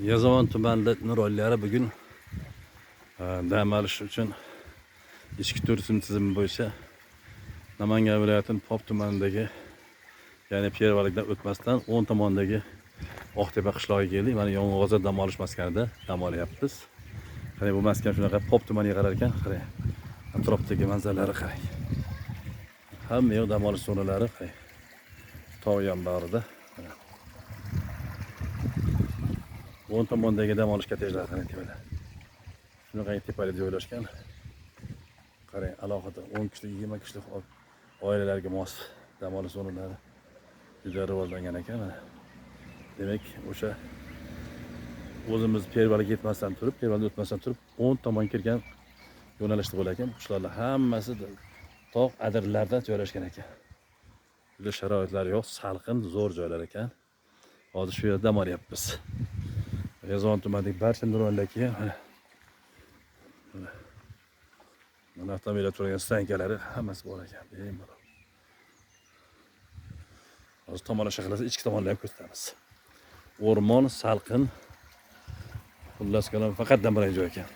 Yozyovon tumanida nuroniylar bugun dam olish uchun ichki turizm tizimi bo'yicha Namangan viloyatining Pop tumanidagi, ya'ni Pervalikdan o'tmasdan o'ng tomondagi Oqtepa qishlog'iga keldik. Mana Yong'oqzor dam olish maskanida dam olyapmiz. Qarang, bu maskan shunaqa Pop tumaniga qarar ekan. Qarang, atrofdagi manzaralari qarang. Hamma yoq dam olish zonalari, qarang. Tog' yonbag'rida. Mana. O'ng tomondagi dam olish kottejlari, qarang, tepada. Shunaqa tepada joylashgan. Qarang, alohida 10 kishilik, 20 kishilik oilalarga mos dam olish zonalari juda rivojlangan ekan mana. Demak, o'sha o'zimiz Pervalga yetmasdan turib, Pervaldan o'tmasdan turib, o'ng tomon kirgan yo'nalishda bo'lar ekan. Qishloqlar hammasi tog' adirlarda joylashgan ekan. Juda sharoitlari yo'q, salqin, zo'r joylar ekan. Hozir shu yerda dam olyapmiz. Yozyovon tumanidagi barcha nuroniylar kelgan. Mana. Mana. Mana avtomobillar turgan stankalari hammasi bor ekan. Bemalol. Hozir tomosha qilsa, ichki tomonini ham ko'rsatamiz. O'rmon, salqin. Xullas kalom, faqat dam oladigan joy ekan.